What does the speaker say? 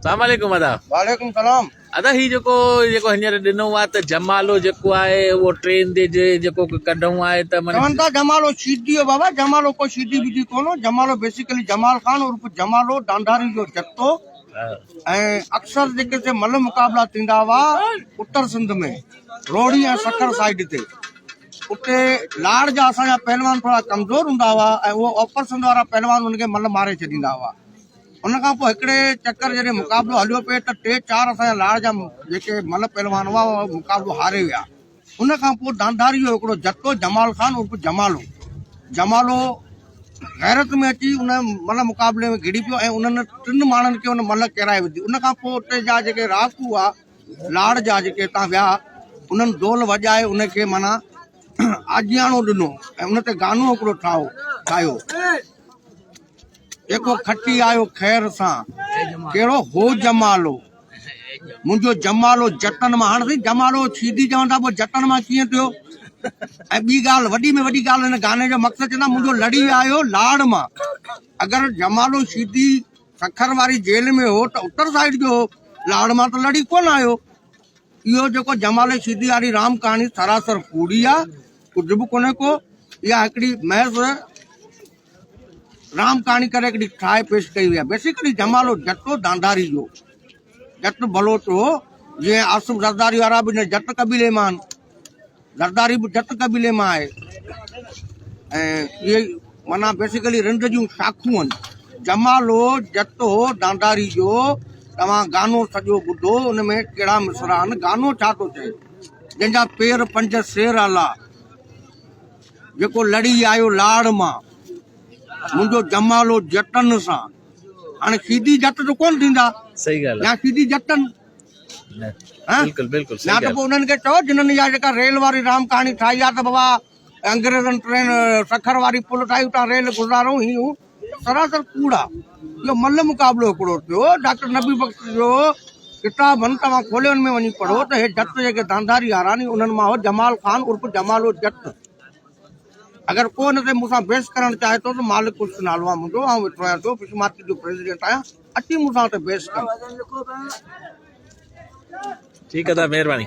سلام عليڪم ادا. وعليڪم سلام. ادا هي جيڪو جيڪو هينئر ڏنو آ ته جمالو جيڪو آهي اهو ٽرين تي جي جيڪو ڪڍئون آهي ته من چون ٿا جمالو شيدي هو بابا جمالو ڪو شيدي ويدي ڪونه هو جمالو بيسيڪلي جمال خان عرف جمالو ڊانڍاري جو جتو ۽ اڪثر جيڪي سي ملهه مقابلا ٿيندا هئا اتر سنڌ ۾ روهڙي ۽ سکر سائيڊ تي اتي لاڙ جا اسان جا پهلوان ٿورا ڪمزور هوندا هئا ۽ اهو اپر سنڌ وارا پهلوان ان کي ملهه ماري ڇڏيندا هئا ان کان پوء هڪڙي چڪر جڏهن مقابلو هليو پئي ته ٽي چار اسان جا لاڙ جا جيڪي ملهه پهلوان هئا اهي مقابلو هاري ويا. ان کان پوء دانڌاري جو هڪڙو جتو جمال خان عرف جمالو جمالو غيرت ۾ اچي ان ملهه مقابلي ۾ گهڙي پيو ۽ انهن ٽن ماڻهن کي ان ملهه ڪيرائي وڌي. ان کان پوء اتي جا جيڪي رهاڪو هئا لاڙ جا جيڪي اتان ويا انهن دول وڄائي ان کي معنيٰ آجياڻو ڏنو ۽ ان تي گانو هڪڙو ٺاهيو ٺاهيو. جيڪو کٽي آيو خير سان ڪهڙو هو جمالو منهنجو جمالو جتن مان هاڻ سائين جمالو شيدي چون ٿا پوء جتن مان ڪيئن ٿيو ۽ ٻي ڳالهه وڏي ۾ وڏي ڳالهه هن گاني جو مقصد چوندا منهنجو لڙي آيو لاڙ مان اگر جمالو شيدي سکر واري جيل ۾ هو ته اتر سائيڊ جو هو لاڙ مان ته لڙي ڪونه آيو اهو جيڪو جمالي شيدي واري رام ڪهاڻي سراسر ڪوڙي آ ڪجهه به ڪونهي ڪو اها هڪڙي محض رام ڪهاڻي ڪري هڪڙي ٺاهي پيش ڪئي وئي آهي. بيسيڪلي جمالو جٽ هو دانڌاري جو جٽ بلوچ هو جيئن آصف زرداري وارا به هن جٽ قبيلي مان آهن زرداري به جٽ قبيلي مان آهي ۽ اهي معنيٰ بيسيڪلي رند جون شاخون آهن جمالو جٽ هو دانڌاري جو توهان گانو سڄو ٻڌو ان ۾ ڪهڙا مصرع آهن گانو ڇا ٿو چئي جنهن جا پير پنج سير الا جيڪو لڙي آيو لاڙ مان، منهنجو جمالو جٽن سان. هاڻي شيدي جٽ ته ڪونه ٿيندا. صحيح ڳالهه يا شيدي جٽن. بلڪل بلڪل يا ته پوء انهن کي چئو جنن اها جيڪا ريل واري رام ڪهاڻي ٺاهي آهي ته بابا انگريزن ٽرين سکر واري پل ٺاهي اتان ريل گذارون هي هو سراسر ڪوڙ آ. اهو ملهه مقابلو هڪڙو ٿيو ڊاڪٽر نبي بخش جو ڪتاب هن توهان کولي ان ۾ وڃي پڙهو ته هي جت جيڪي دانڌاري وارا آهن انهن مان هو جمال خان عرف جمالو جت اگر ڪو ان تي مون سان بحث ڪرڻ چاهي ٿو ته مالڪ ڪجهه نالو آهي منهنجو آئون ويٺو آهيان ٿو فش مارڪيٽ جو پريزيڊنٽ آهيان اچي مون سان اتي بحث ڪن. ٺيڪ ادا مهرباني.